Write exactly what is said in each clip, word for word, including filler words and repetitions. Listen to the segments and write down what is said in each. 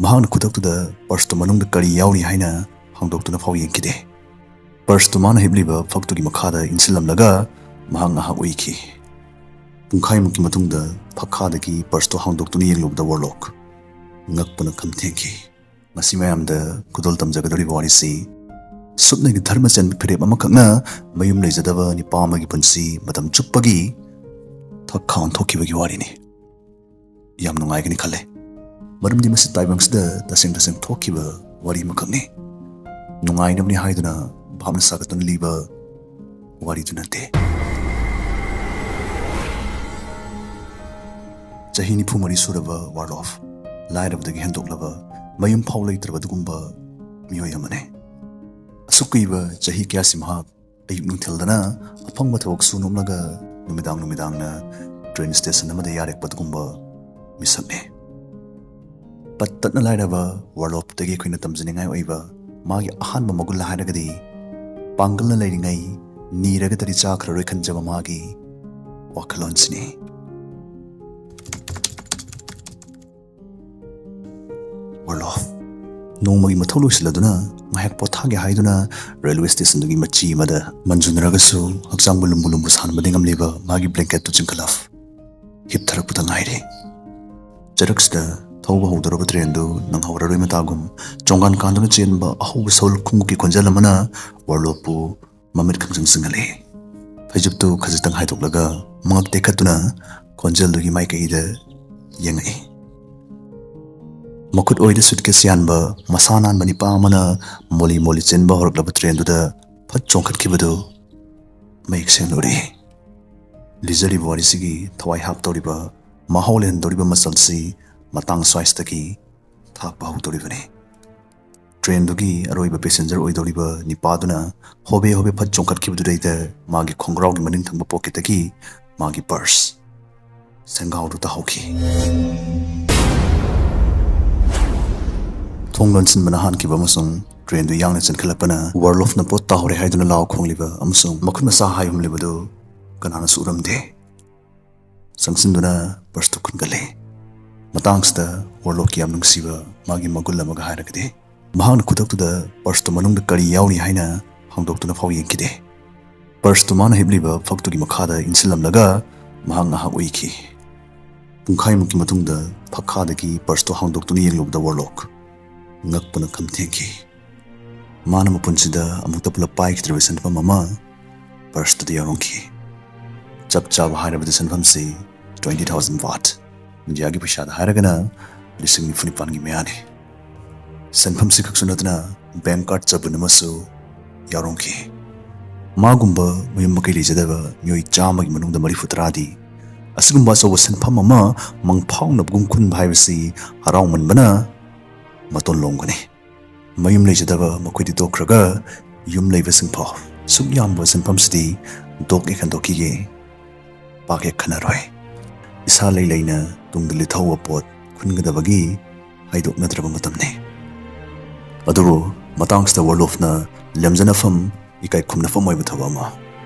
ꯃꯍꯥꯛꯅ ꯈꯨꯗꯛꯇꯨꯗ ꯄꯔꯁꯇꯨ ꯃꯅꯨꯡꯗ ꯀꯔꯤ ꯌꯥꯎꯔꯤ ꯍꯥꯏꯅ ꯍꯥꯡꯗꯣꯛꯇꯨꯅ ꯐꯥꯎ ꯌꯦꯡꯈꯤꯗꯦ꯫ ꯄꯔꯁꯇꯨ ꯃꯥꯅ ꯍꯤꯞꯂꯤꯕ ꯐꯛꯇꯨꯒꯤ ꯃꯈꯥꯗ ꯏꯟꯁꯤꯜꯂꯝꯂꯒ ꯃꯍꯥꯛ ꯉꯥꯏꯍꯥꯛ ꯎꯏꯈꯤ꯫ ꯄꯨꯡꯈꯥꯏꯃꯨꯛꯀꯤ ꯃꯇꯨꯡꯗ ꯐꯛꯈꯥꯗꯒꯤ ꯄꯔꯁꯇꯨ ꯍꯥꯡꯗꯣꯛꯇꯨꯅ ꯌꯦꯡꯂꯨꯕꯗ ꯋꯥꯔꯂꯣꯛ ꯉꯛꯄꯅ ꯈꯝ ꯊꯦꯡꯈꯤ꯫ ꯃꯁꯤ ꯃꯌꯥꯝꯗ ꯈꯨꯗꯣꯜ ꯇꯝꯖꯒꯗꯧꯔꯤꯕ ꯋꯥꯔꯤꯁꯤ ꯁꯨꯞꯅꯒꯤ ꯙꯔꯃꯆꯟ ꯐꯤꯔꯦꯞ ꯑꯃꯈꯛꯅ ꯃꯌꯨꯝ ꯂꯩꯖꯗꯕ ꯅꯤꯄꯥ ꯑꯃꯒꯤ ꯄꯨꯟꯁꯤ ꯃꯇꯝ ꯆꯨꯞꯄꯒꯤ ꯊꯛ ꯈꯥ ꯑꯣꯟꯊꯣꯛꯈꯤꯕꯒꯤ ꯋꯥꯔꯤꯅꯤ꯫ ꯌꯥꯝ ꯅꯨꯡꯉꯥꯏꯒꯅꯤ ꯈꯜꯂꯦ, ꯃꯔꯝꯗꯤ ꯃꯁꯤ ꯇꯥꯏꯕꯪꯁꯤꯗ ꯇꯁꯦꯡ ꯇꯁꯦꯡ ꯊꯣꯛꯈꯤꯕ ꯋꯥꯔꯤ ꯑꯃꯈꯛꯅꯤ꯫ ꯅꯨꯡꯉꯥꯏꯅꯕꯅꯤ ꯍꯥꯏꯗꯨꯅ ꯚꯥꯞꯅ ꯁꯥꯒꯠꯇꯨꯅ ꯂꯤꯕ ꯋꯥꯔꯤꯗꯨ ꯅꯠꯇꯦ꯫ ꯆꯍꯤ ꯅꯤꯐꯨ ꯃꯔꯤ ꯁꯨꯔꯕ ꯋꯥꯔꯂꯣꯐ, ꯂꯥꯏꯔꯕꯗꯒꯤ ꯍꯦꯟꯗꯣꯛꯂꯕ, ꯃꯌꯨꯝ ꯐꯥꯎ ꯂꯩꯇ꯭ꯔꯕ ꯑꯗꯨꯒꯨꯝꯕ ꯃꯤꯑꯣꯏ ꯑꯃꯅꯤ꯫ ꯑꯁꯨꯛ ꯀꯨꯏꯕ ꯆꯍꯤ ꯀꯌꯥꯁꯤ ꯃꯍꯥꯛ ꯑꯌꯨꯛ ꯅꯨꯡꯊꯤꯜꯗꯅ ꯑꯐꯪꯕ ꯊꯕꯛ ꯁꯨ ꯅꯣꯝꯂꯒ ꯅꯨꯃꯤꯗꯥꯡ ꯅꯨꯃꯤꯗꯥꯡꯅ ꯇ꯭ꯔꯦꯟ ꯁ꯭ꯇꯦꯁꯟ ꯑꯃꯗ ꯌꯥꯔꯦꯛꯄ ꯑꯗꯨꯒꯨꯝꯕ ꯃꯤꯁꯛꯅꯤ꯫ ꯄꯠ ꯇꯠꯅ ꯂꯥꯏꯔꯕ ꯋꯥꯔꯂꯣꯐꯇꯒꯤ ꯑꯩꯈꯣꯏꯅ ꯇꯝꯖꯅꯤꯡꯉꯥꯏ ꯑꯣꯏꯕ ꯃꯥꯒꯤ ꯑꯍꯥꯟꯕ ꯃꯒꯨꯟ ꯍꯥꯏꯔꯒꯗꯤ ꯄꯥꯡꯒꯜꯅ ꯂꯩꯔꯤꯉꯩ ꯅꯤꯔꯒꯗꯤ ꯆꯥꯈ꯭ꯔꯔꯣꯏ ꯈꯟꯖꯕ ꯃꯥꯒꯤ ꯋꯥꯈꯜꯂꯣꯟꯁꯤꯅꯤ꯫ ꯋꯥꯔꯂꯣꯐ ꯅꯣꯡꯃꯒꯤ ꯃꯊꯧ ꯂꯣꯏꯁꯤꯜꯂꯗꯨꯅ ꯉꯥꯏꯍꯥꯛ ꯄꯣꯊꯥꯒꯦ ꯍꯥꯏꯗꯨꯅ ꯔꯦꯜꯋꯦ ꯁ꯭ꯇꯦꯁꯟꯗꯨꯒꯤ ꯃꯆꯤ ꯑꯃꯗ ꯃꯟꯖꯨꯅꯔꯒꯁꯨ ꯍꯛꯆꯥꯡꯕꯨ ꯂꯨꯝꯕꯨ ꯂꯨꯝꯕꯨ ꯁꯥꯍꯟꯕꯗꯤ ꯉꯝꯂꯤꯕ ꯃꯥꯒꯤ ꯕ꯭ꯂꯦꯡꯀꯦꯠꯇꯨ ꯆꯤꯡꯈꯠꯂꯐ ꯍꯤꯞꯊꯔꯛꯄꯗ ꯉꯥꯏꯔꯤ꯫ ꯆꯔꯛꯁꯤꯗ ꯊꯧꯕ ꯍꯧꯗꯧꯔꯕ ꯇ꯭ꯔꯦꯟꯗꯨ ꯅꯪꯍꯧꯔꯔꯣꯏ ꯃꯇꯥꯒꯨꯝ ꯆꯣꯡꯒꯥꯟ ꯀꯥꯟꯗꯨꯅ ꯆꯦꯟꯕ ꯑꯍꯧꯕ ꯁꯎꯜ ꯈꯣꯡꯎꯞꯀꯤ ꯈꯣꯟꯖꯦꯜ ꯑꯃꯅ ꯋꯥꯔꯂꯣꯞꯄꯨ ꯃꯃꯤꯠ ꯈꯪꯁꯤꯡ ꯁꯤꯡꯍꯜꯂꯤ꯫ ꯐꯩꯖꯨꯞꯇꯨ ꯈꯖꯤꯛꯇꯪ ꯍꯥꯏꯗꯣꯛꯂꯒ ꯃꯉꯛ ꯇꯦꯛꯈꯠꯇꯨꯅ ꯈꯣꯟꯖꯦꯜꯗꯨꯒꯤ ꯃꯥꯏꯀꯩꯗ ꯌꯦꯡꯉꯛꯏ꯫ ꯃꯈꯨꯠ ꯑꯣꯏꯗ ꯁꯨꯠꯀꯦꯁ ꯌꯥꯟꯕ ꯃꯁꯥ ꯅꯥꯟꯕ ꯅꯤꯄꯥ ꯑꯃꯅ ꯃꯣꯂꯤ ꯃꯣꯂꯤ ꯆꯦꯟꯕ ꯍꯧꯔꯛꯂꯕ ꯇ꯭ꯔꯦꯟꯗꯨꯗ ꯐꯠ ꯆꯣꯡꯈꯠꯈꯤꯕꯗꯨ ꯃꯌꯦꯛ ꯁꯦꯡꯅ ꯎꯔꯛꯏ꯫ ꯂꯤꯖꯔꯤꯕ ꯋꯥꯔꯤꯁꯤꯒꯤ ꯊꯋꯥꯏ ꯍꯥꯞꯇꯧꯔꯤꯕ, ꯃꯍꯥꯎ ꯂꯩꯍꯟꯗꯧꯔꯤꯕ ꯃꯆꯜꯁꯤ ꯃꯇꯥꯡ ꯁ꯭ꯋꯥꯏꯁꯤꯗꯒꯤ ꯊꯥꯛꯄ ꯍꯧꯗꯧꯔꯤꯕꯅꯤ꯫ ꯇ꯭ꯔꯦꯟꯗꯨꯒꯤ ꯑꯔꯣꯏꯕ ꯄꯦꯁꯦꯟꯖꯔ ꯑꯣꯏꯗꯧꯔꯤꯕ ꯅꯤꯄꯥꯗꯨꯅ ꯍꯣꯕꯦ ꯍꯣꯕꯦ ꯐꯠ ꯆꯣꯡꯈꯠꯈꯤꯕꯗꯨꯗꯩꯗ ꯃꯥꯒꯤ ꯈꯣꯡꯒ꯭ꯔꯥꯎꯒꯤ ꯃꯅꯤꯡ ꯊꯪꯕ ꯄꯣꯀꯦꯠꯇꯒꯤ ꯃꯥꯒꯤ ꯄꯔꯁ ꯁꯦꯡꯒꯥꯎꯗꯨ ꯇꯥꯍꯧꯈꯤ꯫ ꯊꯣꯡ ꯂꯣꯟꯁꯤꯟꯕꯅ ꯍꯥꯟꯈꯤꯕ ꯑꯃꯁꯨꯡ ꯇ꯭ꯔꯦꯟꯗꯨ ꯌꯥꯡꯅ ꯆꯦꯟꯈꯠꯂꯛꯄꯅ ꯋꯥꯔꯂꯣꯐꯅ ꯄꯣꯠ ꯇꯥꯍꯧꯔꯦ ꯍꯥꯏꯗꯨꯅ ꯂꯥꯎ ꯈꯣꯡꯂꯤꯕ ꯑꯃꯁꯨꯡ ꯃꯈꯨꯠ ꯃꯁꯥ ꯍꯥꯏ ꯍꯨꯝꯂꯤꯕꯗꯨ ꯀꯅꯥꯅꯁꯨ ꯎꯔꯝꯗꯦ꯫ ꯆꯪꯁꯤꯟꯗꯨꯅ ꯄꯔꯁꯇꯨ ꯈꯨꯟꯒꯠꯂꯦ꯫ ꯃꯇꯥꯡꯁꯤꯗ ꯋꯥꯔꯂꯣꯛꯀꯤ ꯌꯥꯝ ꯅꯨꯡꯁꯤꯕ ꯃꯥꯒꯤ ꯃꯒꯨꯟ ꯑꯃꯒ ꯍꯥꯏꯔꯒꯗꯤ, ꯃꯍꯥꯛꯅ ꯈꯨꯗꯛꯇꯨꯗ ꯄꯔꯁꯇꯨ ꯃꯅꯨꯡꯗ ꯀꯔꯤ ꯌꯥꯎꯔꯤ ꯍꯥꯏꯅ ꯍꯥꯡꯗꯣꯛꯇꯨꯅ ꯐꯥꯎ ꯌꯦꯡꯈꯤꯗꯦ꯫ ꯄꯔꯁꯇꯨ ꯃꯥꯅ ꯍꯤꯞꯂꯤꯕ ꯐꯛꯇꯨꯒꯤ ꯃꯈꯥꯗ ꯏꯟꯁꯤꯜꯂꯝꯂꯒ ꯃꯍꯥꯛ ꯉꯥꯏꯍꯥꯛ ꯎꯏꯈꯤ꯫ ꯄꯨꯡꯈꯥꯏꯃꯨꯛꯀꯤ ꯃꯇꯨꯡꯗ ꯐꯛꯈꯥꯗꯒꯤ ꯄꯔꯁꯇꯨ ꯍꯥꯡꯗꯣꯛꯇꯨꯅ ꯌꯦꯡꯂꯨꯕꯗ ꯋꯥꯔꯂꯣꯛ ꯉꯛꯄꯅ ꯈꯝ ꯊꯦꯡꯈꯤ꯫ ꯃꯥꯅ ꯃꯄꯨꯟꯁꯤꯗ ꯑꯃꯨꯛꯇ ꯄꯨꯂꯞ ꯄꯥꯏꯈꯤꯗ꯭ꯔꯤꯕ ꯁꯦꯟꯐꯝ ꯑꯃ ꯄꯔꯁꯇꯨꯗ ꯌꯥꯎꯔꯝꯈꯤ꯫ ꯆꯞ ꯆꯥꯕ ꯍꯥꯏꯔꯕꯗ ꯁꯦꯟꯐꯝꯁꯤ twenty thousand baht, ꯏꯟꯗꯤꯌꯥꯒꯤ ꯄꯩꯁꯥꯗ ꯍꯥꯏꯔꯒꯅ ꯂꯤꯁꯤꯡ ꯅꯤꯐꯨ ꯅꯤꯄꯥꯟꯒꯤ ꯃꯌꯥꯅꯤ꯫ ꯁꯦꯟꯐꯝꯁꯤ ꯈꯛꯁꯨ ꯅꯠꯇꯅ ꯕꯦꯡꯛ ꯀꯥꯔꯗ ꯆꯕꯨꯟ ꯑꯃꯁꯨ ꯌꯥꯎꯔꯝꯈꯤ꯫ ꯃꯥꯒꯨꯝꯕ ꯃꯌꯨꯝ ꯃꯀꯩ ꯂꯩꯖꯗꯕ ꯃꯤꯑꯣꯏ ꯆꯥꯝꯃꯒꯤ ꯃꯅꯨꯡꯗ ꯃꯔꯤꯐꯨ ꯇꯔꯥꯗꯤ ꯑꯁꯤꯒꯨꯝꯕ ꯑꯆꯧꯕ ꯁꯦꯟꯐꯝ ꯑꯃ ꯃꯪꯐꯥꯎꯅꯕꯒꯨꯝ ꯈꯨꯟꯕ ꯍꯥꯏꯕꯁꯤ ꯍꯔꯥꯎꯃꯟꯕꯅ ꯃꯇꯣꯟ ꯂꯣꯝꯒꯅꯤ꯫ ꯃꯌꯨꯝ ꯂꯩꯖꯗꯕ ꯃꯈꯣꯏꯗꯤ ꯇꯣꯛꯈ꯭ꯔꯒ, ꯌꯨꯝ ꯂꯩꯕꯁꯤꯡ ꯐꯥꯎ ꯁꯨꯛ ꯌꯥꯝꯕ ꯁꯦꯟꯐꯝꯁꯤꯗꯤ ꯗꯣꯛ ꯍꯦꯛ ꯍꯟꯗꯣꯛꯈꯤꯒꯦ, ꯄꯥꯛ ꯍꯦꯛ ꯈꯟꯅꯔꯣꯏ꯫ ꯏꯁꯥ ꯂꯩ ꯂꯩꯅ ꯇꯨꯡꯗ ꯂꯤꯊꯧꯕ ꯄꯣꯠ ꯈꯨꯟꯒꯗꯕꯒꯤ ꯍꯥꯏꯗꯣꯛꯅꯗ꯭ꯔꯕ ꯃꯇꯝꯅꯤ꯫ ꯑꯗꯨꯕꯨ ꯃꯇꯥꯡꯁꯤꯗ ꯋꯥꯔꯂꯣꯐꯅ ꯂꯦꯝꯖꯅꯐꯝ, ꯏꯀꯥꯏ ꯈꯨꯝꯅꯐꯝ ꯑꯣꯏꯕ ꯊꯕꯛ ꯑꯃ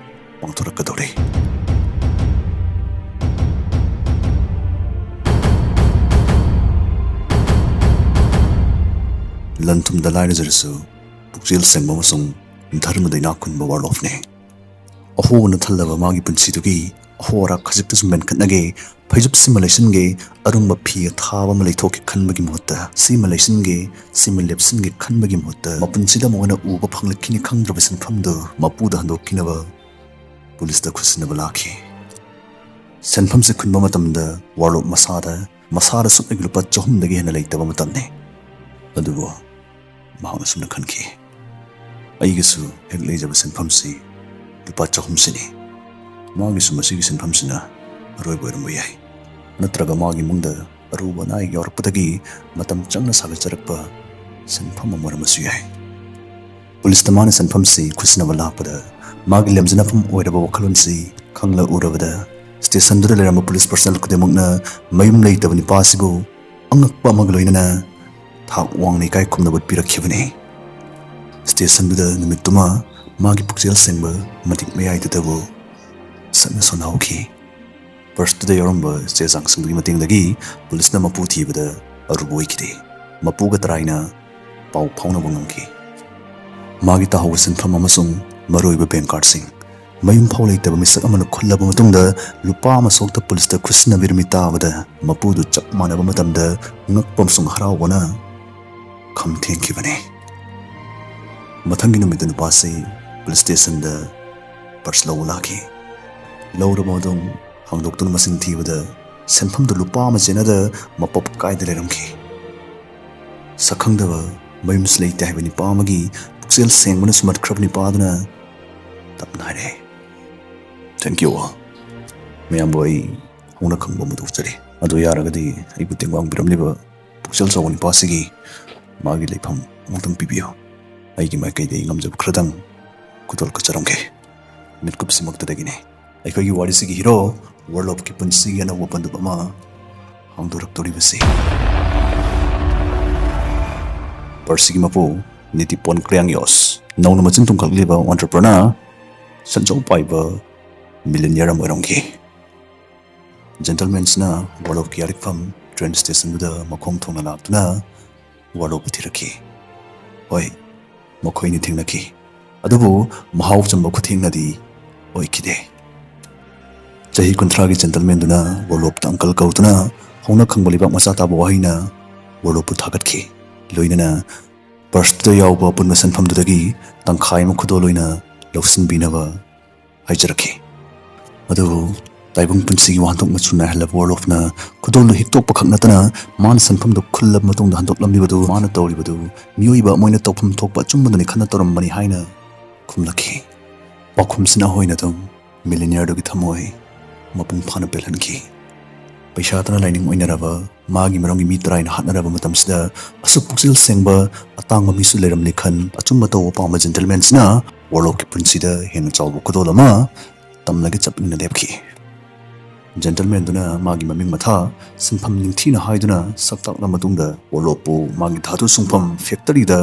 ꯄꯥꯡꯊꯣꯔꯛꯀꯗꯧꯔꯤ꯫ ꯂꯟ ꯊꯨꯝꯗ ꯂꯥꯏꯔꯖꯔꯁꯨ ꯄꯨꯛꯆꯦꯜ ꯁꯦꯡꯕ ꯑꯃꯁꯨꯡ ꯙꯔꯃꯗ ꯏꯅꯥꯛ ꯈꯨꯟꯕ ꯋꯥꯔꯂꯣꯐꯅꯤ꯫ ꯑꯍꯣꯕꯅ ꯊꯜꯂꯕ ꯃꯥꯒꯤ ꯄꯨꯟꯁꯤꯗꯨꯒꯤ ꯑꯍꯣ ꯑꯔꯥꯛ ꯈꯖꯤꯛꯇꯁꯨ ꯃꯦꯟꯈꯠꯅꯒꯦ, ꯐꯩꯖꯨꯞꯁꯤꯃ ꯂꯩꯁꯤꯟꯒꯦ, ꯑꯔꯨꯝꯕ ꯐꯤ ꯑꯊꯥꯕ ꯑꯃ ꯂꯩꯊꯣꯛꯀꯦ ꯈꯟꯕꯒꯤ ꯃꯍꯨꯠꯇ, ꯁꯤꯃ ꯂꯩꯁꯤꯟꯒꯦ, ꯁꯤꯃ ꯂꯦꯞꯁꯤꯟꯒꯦ ꯈꯟꯕꯒꯤ ꯃꯍꯨꯠꯇ, ꯃꯄꯨꯟꯁꯤꯗ ꯑꯃꯨꯛ ꯍꯟꯅ ꯎꯕ ꯐꯪꯂꯛꯈꯤꯅꯤ ꯈꯪꯗ꯭ꯔꯕ ꯁꯦꯟꯐꯝꯗꯨ ꯃꯄꯨꯗ ꯍꯟꯗꯣꯛꯈꯤꯅꯕ ꯄꯨꯂꯤꯁꯇ ꯈꯨꯠꯁꯤꯟꯅꯕ ꯂꯥꯛꯈꯤ꯫ ꯁꯦꯟꯐꯝꯁꯦ ꯈꯨꯟꯕ ꯃꯇꯝꯗ ꯋꯥꯔꯂꯣꯐ ꯃꯁꯥꯗ, ꯃꯁꯥꯗ ꯁꯨꯞꯅꯒꯤ ꯂꯨꯄꯥ ꯆꯍꯨꯝꯗꯒꯤ ꯍꯦꯟꯅ ꯂꯩꯇꯕ ꯃꯇꯝꯅꯤ꯫ ꯑꯗꯨꯕꯨ ꯃꯍꯥꯛꯅ ꯑꯁꯨꯝꯅ ꯈꯟꯈꯤ, "ꯑꯩꯒꯤꯁꯨ ꯍꯦꯛ ꯂꯩꯖꯕ ꯁꯦꯟꯐꯝꯁꯤ ꯂꯨꯄꯥ ꯆꯍꯨꯝꯁꯤꯅꯤ꯫ ꯃꯥꯒꯤꯁꯨ ꯃꯁꯤꯒꯤ ꯁꯦꯟꯐꯝꯁꯤꯅ ꯑꯔꯣꯏꯕ ꯑꯣꯏꯔꯝꯕ ꯌꯥꯏ꯫ ꯅꯠꯇ꯭ꯔꯒ ꯃꯥꯒꯤ ꯏꯃꯨꯡꯗ ꯑꯔꯨꯕ ꯑꯅꯥ ꯑꯌꯦꯛ ꯌꯥꯎꯔꯛꯄꯗꯒꯤ ꯃꯇꯝ ꯆꯪꯅ ꯁꯥꯒꯠꯆꯔꯛꯄ ꯁꯦꯟꯐꯝ ꯑꯃ ꯑꯣꯏꯔꯝꯕꯁꯨ ꯌꯥꯏ꯫" ꯄꯨꯂꯤꯁꯇ ꯃꯥꯅ ꯁꯦꯟꯐꯝꯁꯤ ꯈꯨꯠꯁꯤꯟꯅꯕ ꯂꯥꯛꯄꯗ, ꯃꯥꯒꯤ ꯂꯦꯝꯖꯅꯐꯝ ꯑꯣꯏꯔꯕ ꯋꯥꯈꯜꯂꯣꯟꯁꯤ ꯈꯪꯂ ꯎꯔꯕꯗ, ꯁ꯭ꯇꯦꯁꯟꯗꯨꯗ ꯂꯩꯔꯝꯕ ꯄꯨꯂꯤꯁ ꯄꯔꯁꯅꯦꯜ ꯈꯨꯗꯤꯡꯃꯛꯅ ꯃꯌꯨꯝ ꯂꯩꯇꯕ ꯅꯨꯄꯥ ꯑꯁꯤꯕꯨ ꯑꯉꯛꯄ ꯑꯃꯒ ꯂꯣꯏꯅꯅ ꯊꯥꯛ ꯋꯥꯡꯅ ꯏꯀꯥꯏ ꯈꯨꯝꯅꯕ ꯎꯠꯄꯤꯔꯛꯈꯤꯕꯅꯤ꯫ ꯁ꯭ꯇꯦꯁꯟꯗꯨꯗ ꯅꯨꯃꯤꯠꯇꯨꯃ ꯃꯥꯒꯤ ꯄꯨꯛꯆꯦꯜ ꯁꯦꯡꯕ ꯃꯇꯤꯛ ꯃꯌꯥꯏꯗꯨꯗꯕꯨ ꯁꯛꯅ ꯁꯣꯟꯅꯍꯧꯈꯤ꯫ ꯄꯔꯁꯇꯨꯗ ꯌꯥꯎꯔꯝꯕ ꯆꯦ ꯆꯥꯡꯁꯤꯡꯗꯨꯒꯤ ꯃꯇꯦꯡꯗꯒꯤ ꯄꯨꯂꯤꯁꯅ ꯃꯄꯨ ꯊꯤꯕꯗ ꯑꯔꯨꯕ ꯑꯣꯏꯈꯤꯗꯦ꯫ ꯃꯄꯨꯒ ꯇꯔꯥꯏꯅ ꯄꯥꯎ ꯐꯥꯎꯅꯕ ꯉꯝꯈꯤ꯫ ꯃꯥꯒꯤ ꯇꯥꯍꯧꯕ ꯁꯦꯟꯐꯝ ꯑꯃꯁꯨꯡ ꯃꯔꯨꯑꯣꯏꯕ ꯕꯦꯡ ꯀꯥꯔꯗꯁꯤꯡ ꯃꯌꯨꯝ ꯐꯥꯎ ꯂꯩꯇꯕ ꯃꯤꯁꯛ ꯑꯃꯅ ꯈꯨꯜꯂꯕ ꯃꯇꯨꯡꯗ ꯂꯨꯄꯥ ꯑꯃ ꯁꯣꯛꯇ ꯄꯨꯂꯤꯁꯇ ꯈꯨꯠꯁꯤꯟꯅꯕꯤꯔꯝꯃꯤ ꯇꯥꯕꯗ ꯃꯄꯨꯗꯨ ꯆꯞ ꯃꯥꯟꯅꯕ ꯃꯇꯝꯗ ꯉꯛꯄ ꯑꯃꯁꯨꯡ ꯍꯔꯥꯎꯕꯅ ꯈꯝ ꯊꯦꯡꯈꯤꯕꯅꯤ꯫ ꯃꯊꯪꯒꯤ ꯅꯨꯃꯤꯠꯇ ꯅꯨꯄꯥꯁꯤ ꯄꯨꯂꯤꯁ ꯁ꯭ꯇꯦꯁꯟꯗ ꯄꯔꯁ ꯂꯧꯕ ꯂꯥꯛꯈꯤ꯫ ꯂꯧꯔꯕ ꯃꯇꯨꯡ ꯍꯥꯡꯗꯣꯛꯇꯨꯅ ꯃꯁꯤꯡ ꯊꯤꯕꯗ ꯁꯦꯟꯐꯝꯗꯨ ꯂꯨꯄꯥ ꯑꯃ ꯆꯦꯟꯅꯗ ꯃꯄꯞ ꯀꯥꯏꯗ ꯂꯩꯔꯝꯈꯤ꯫ ꯁꯛꯈꯪꯗꯕ ꯃꯌꯨꯝꯁꯨ ꯂꯩꯇꯦ ꯍꯥꯏꯕ ꯅꯤꯄꯥ ꯑꯃꯒꯤ ꯄꯨꯛꯆꯦꯜ ꯁꯦꯡꯕꯅ ꯁꯨꯃꯠꯈ꯭ꯔꯕ ꯅꯤꯄꯥ ꯑꯗꯨꯅ ꯇꯞꯅ ꯍꯥꯏꯔꯛꯑꯦ, "Thank you all꯫ ꯃꯌꯥꯝꯕꯨ ꯑꯩ ꯍꯧꯅ ꯈꯪꯕ ꯑꯃ ꯎꯠꯆꯔꯤ꯫ ꯑꯗꯨ ꯌꯥꯔꯒꯗꯤ ꯑꯩꯕꯨ ꯇꯦꯡꯕꯥꯡꯕꯤꯔꯝꯂꯤꯕ ꯄꯨꯛꯆꯦꯜ ꯆꯥꯎꯕ ꯅꯤꯄꯥꯁꯤꯒꯤ ꯃꯥꯒꯤ ꯂꯩꯐꯝ ꯑꯃꯨꯛꯇꯪ ꯄꯤꯕꯤꯌꯨ꯫ ꯑꯩꯒꯤ ꯃꯥꯏꯀꯩꯗꯒꯤ ꯉꯝꯖꯕ ꯈꯔꯗꯪ ꯈꯨꯗꯣꯜ ꯀꯠꯆꯔꯝꯒꯦ꯫" ꯃꯤꯠꯀꯨꯞꯁꯤꯃꯛꯇꯗꯒꯤꯅꯦ ꯑꯩꯈꯣꯏꯒꯤ ꯋꯥꯔꯤꯁꯤꯒꯤ ꯍꯤꯔꯣ ꯋꯥꯔꯂꯣꯞꯀꯤ ꯄꯨꯟꯁꯤꯒꯤ ꯑꯅꯧꯕ ꯄꯟꯗꯨꯞ ꯑꯃ ꯍꯥꯡꯗꯣꯔꯛꯇꯧꯔꯤꯕꯁꯤ꯫ ꯄꯔꯁꯤꯒꯤ ꯃꯄꯨ ꯅꯤꯇꯤꯄꯣꯟ ꯀ꯭ꯔꯤꯌꯥꯡꯌꯣꯁ, ꯅꯧꯅ ꯃꯆꯤꯟ ꯇꯨꯝꯈꯠꯂꯛꯂꯤꯕ entrepreneur, ꯁꯦꯟꯖꯥꯎ ꯄꯥꯏꯕ millionaire ꯑꯃ ꯑꯣꯏꯔꯝꯈꯤ꯫ ꯖꯦꯟꯇꯜꯃꯦꯟꯁꯤꯅ ꯋꯥꯔꯂꯣꯞꯀꯤ ꯌꯥꯔꯤꯛꯐꯝ ꯇ꯭ꯔꯦꯟ ꯁ꯭ꯇꯦꯁꯟꯗꯨꯗ ꯃꯈꯣꯡ ꯊꯣꯡꯅ ꯂꯥꯛꯇꯨꯅ ꯋꯥꯔꯂꯣꯞꯄꯨ ꯊꯤꯔꯛꯈꯤ꯫ ꯍꯣꯏ, ꯃꯈꯣꯏꯅꯤ ꯊꯦꯡꯅꯈꯤ꯫ ꯑꯗꯨꯕꯨ ꯃꯍꯥꯎ ꯆꯝꯕ ꯈꯨꯊꯦꯡꯅꯗꯤ ꯑꯣꯏꯈꯤꯗꯦ꯫ ꯆꯍꯤ ꯀꯨꯟꯊ꯭ꯔꯥꯒꯤ ꯖꯦꯟꯇꯜꯃꯦꯟꯗꯨꯅ ꯋꯥꯔꯂꯣꯞꯇ uncle ꯀꯧꯗꯨꯅ ꯍꯧꯅ ꯈꯪꯕ ꯂꯩꯕꯥꯛ ꯃꯆꯥ ꯇꯥꯕ ꯋꯥꯍꯩꯅ ꯋꯥꯔꯂꯣꯞꯄꯨ ꯊꯥꯒꯠꯈꯤ꯫ ꯂꯣꯏꯅꯅ ꯄꯔꯁꯇꯨꯗ ꯌꯥꯎꯕ ꯑꯄꯨꯟꯕ ꯁꯦꯟꯐꯝꯗꯨꯗꯒꯤ ꯇꯪꯈꯥꯏ ꯑꯃ ꯈꯨꯗꯣꯜ ꯑꯣꯏꯅ ꯂꯧꯁꯤꯟꯕꯤꯅꯕ ꯍꯥꯏꯖꯔꯛꯈꯤ꯫ ꯑꯗꯨꯕꯨ ꯇꯥꯏꯕꯪ ꯄꯨꯟꯁꯤꯒꯤ ꯋꯥꯍꯟꯊꯣꯛ ꯃꯆꯨ ꯅꯥꯏꯍꯜꯂꯕ ꯋꯥꯔꯂꯣꯞꯅ ꯈꯨꯗꯣꯜꯗꯨ ꯍꯤꯛꯇꯣꯛꯄ ꯈꯛ ꯅꯠꯇꯅ ꯃꯥꯅ ꯁꯦꯟꯐꯝꯗꯨ ꯈꯨꯜꯂꯕ ꯃꯇꯨꯡꯗ ꯍꯟꯗꯣꯛꯂꯝꯂꯤꯕꯗꯨ ꯃꯥꯅ ꯇꯧꯔꯤꯕꯗꯨ ꯃꯤꯑꯣꯏꯕ ꯑꯃ ꯑꯣꯏꯅ ꯇꯧꯐꯝ ꯊꯣꯛꯄ ꯑꯆꯨꯝꯕꯗꯨꯅꯤ ꯈꯟꯅ ꯇꯧꯔꯝꯕꯅꯤ ꯍꯥꯏꯅ ꯈꯨꯝꯂꯛꯈꯤ꯫ ꯄꯥꯎꯈꯨꯝꯁꯤꯅ ꯑꯩꯈꯣꯏꯅ ꯑꯗꯨꯝ millionaireꯗꯨꯒꯤ ꯊꯃꯣꯏ ꯃꯄꯨꯡ ꯐꯥꯅ ꯄꯦꯜꯍꯟꯈꯤ꯫ ꯄꯩꯁꯥꯗꯨꯅ ꯂꯥꯏꯅꯤꯡ ꯑꯣꯏꯅꯔꯕ ꯃꯥꯒꯤ ꯃꯔꯝꯒꯤ ꯃꯤ ꯇꯔꯥꯏꯅ ꯍꯥꯠꯅꯔꯕ ꯃꯇꯝꯁꯤꯗ ꯑꯁꯨꯛ ꯄꯨꯛꯆꯦꯜ ꯁꯦꯡꯕ ꯑꯇꯥꯡꯕ ꯃꯤꯁꯨ ꯂꯩꯔꯝꯂꯦ ꯈꯟ ꯑꯆꯨꯝꯕ ꯇꯧꯕ ꯄꯥꯝꯕ ꯖꯦꯟꯇꯜꯃꯦꯟꯁꯤꯅ ꯋꯥꯔꯂꯣꯞꯀꯤ ꯄꯨꯟꯁꯤꯗ ꯍꯦꯟꯅ ꯆꯥꯎꯕ ꯈꯨꯗꯣꯜ ꯑꯃ ꯇꯝꯂꯒ ꯆꯠꯃꯤꯟꯅ ꯂꯦꯞꯈꯤ꯫ ꯖꯦꯟꯇꯜꯃꯦꯟꯗꯨꯅ ꯃꯥꯒꯤ ꯃꯃꯤꯡ ꯃꯊꯥ ꯁꯤꯟꯐꯝ ꯅꯤꯡꯊꯤꯅ ꯍꯥꯏꯗꯨꯅ ꯁꯛ ꯇꯥꯛꯂ ꯃꯇꯨꯡꯗ ꯋꯥꯔꯂꯣꯞꯄꯨ ꯃꯥꯒꯤ ꯙꯥꯇꯨ ꯁꯨꯡꯐꯝ factoryꯗ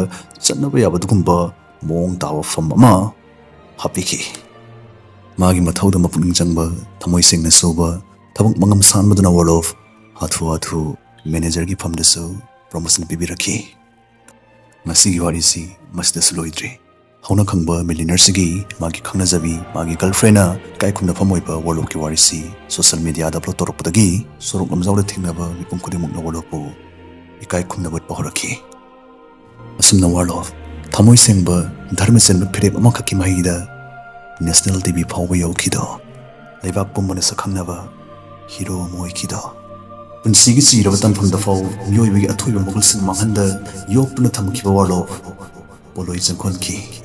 ꯆꯠꯅꯕ ꯌꯥꯕ ꯑꯗꯨꯒꯨꯝꯕ ꯃꯑꯣꯡ ꯇꯥꯕ ꯐꯝ ꯑꯃ ꯍꯥꯞꯄꯤꯈꯤ꯫ ꯃꯥꯒꯤ ꯃꯊꯧꯗ ꯃꯄꯨꯛꯅꯤꯡ ꯆꯪꯕ, ꯊꯃꯣꯏ ꯁꯦꯡꯅ ꯁꯨꯕ, ꯊꯕꯛ ꯃꯉꯝ ꯁꯥꯟꯕꯗꯨꯅ ꯋꯥꯔꯂꯣꯐ ꯍꯥꯊꯨ ꯍꯥꯊꯨ ꯃꯦꯅꯦꯖꯔꯒꯤ ꯐꯝꯗꯁꯨ ꯄ꯭ꯔꯣꯃꯣꯁꯟ ꯄꯤꯕꯤꯔꯛꯈꯤ꯫ ꯉꯁꯤꯒꯤ ꯋꯥꯔꯤꯁꯤ ꯃꯁꯤꯗꯁꯨ ꯂꯣꯏꯗ꯭ꯔꯤ꯫ ꯍꯧꯅ ꯈꯪꯕ ꯃꯤꯂꯤꯅꯔꯁꯤꯒꯤ ꯃꯥꯒꯤ ꯈꯪꯅꯖꯕꯤ, ꯃꯥꯒꯤ ꯒꯔꯜꯐ꯭ꯔꯦꯟꯅ ꯏꯀꯥꯏ ꯈꯨꯝꯅꯐꯝ ꯑꯣꯏꯕ ꯋꯥꯔꯂꯣꯐꯀꯤ ꯋꯥꯔꯤꯁꯤ ꯁꯣꯁꯤꯌꯦꯜ ꯃꯤꯗꯤꯌꯥꯗ ꯑꯞꯂꯣꯗ ꯇꯧꯔꯛꯄꯗꯒꯤ ꯁꯣꯔꯣꯛ ꯂꯝꯖꯥꯎꯗ ꯊꯦꯡꯅꯕ ꯃꯤꯄꯨꯝ ꯈꯨꯗꯤꯡꯃꯛꯅ ꯋꯥꯔꯂꯣꯐꯄꯨ ꯏꯀꯥꯏ ꯈꯨꯝꯅꯕ ꯎꯠꯄ ꯍꯧꯔꯛꯈꯤ꯫ ꯑꯁꯨꯝꯅ ꯋꯥꯔꯂꯣꯐ ꯊꯃꯣꯏ ꯁꯦꯡꯕ ꯙꯔꯃ ꯆꯦꯟꯕ ꯐꯤꯔꯦꯞ ꯑꯃꯈꯛꯀꯤ ꯃꯍꯩꯗ ꯅꯦꯁꯅꯦꯜ ꯇꯤꯚꯤ ꯐꯥꯎꯕ ꯌꯧꯈꯤꯗꯣ, ꯂꯩꯕꯥꯛ ꯄꯨꯝꯕꯅ ꯁꯛꯈꯪꯅꯕ ꯍꯤꯔꯣ ꯑꯃ ꯑꯣꯏꯈꯤꯗꯣ, ꯄꯨꯟꯁꯤꯒꯤ ꯆꯤꯔꯕ ꯇꯥꯟꯐꯝꯗ ꯐꯥꯎ ꯃꯤꯑꯣꯏꯕꯒꯤ ꯑꯊꯣꯏꯕ ꯃꯒꯨꯟꯁꯤꯡ ꯃꯥꯡꯍꯟꯗ ꯌꯣꯛꯇꯨꯅ ꯊꯝꯈꯤꯕ ꯋꯥꯔꯂꯣꯐ ꯄꯣꯂꯣꯏ ꯆꯪꯈꯣꯟꯈꯤ꯫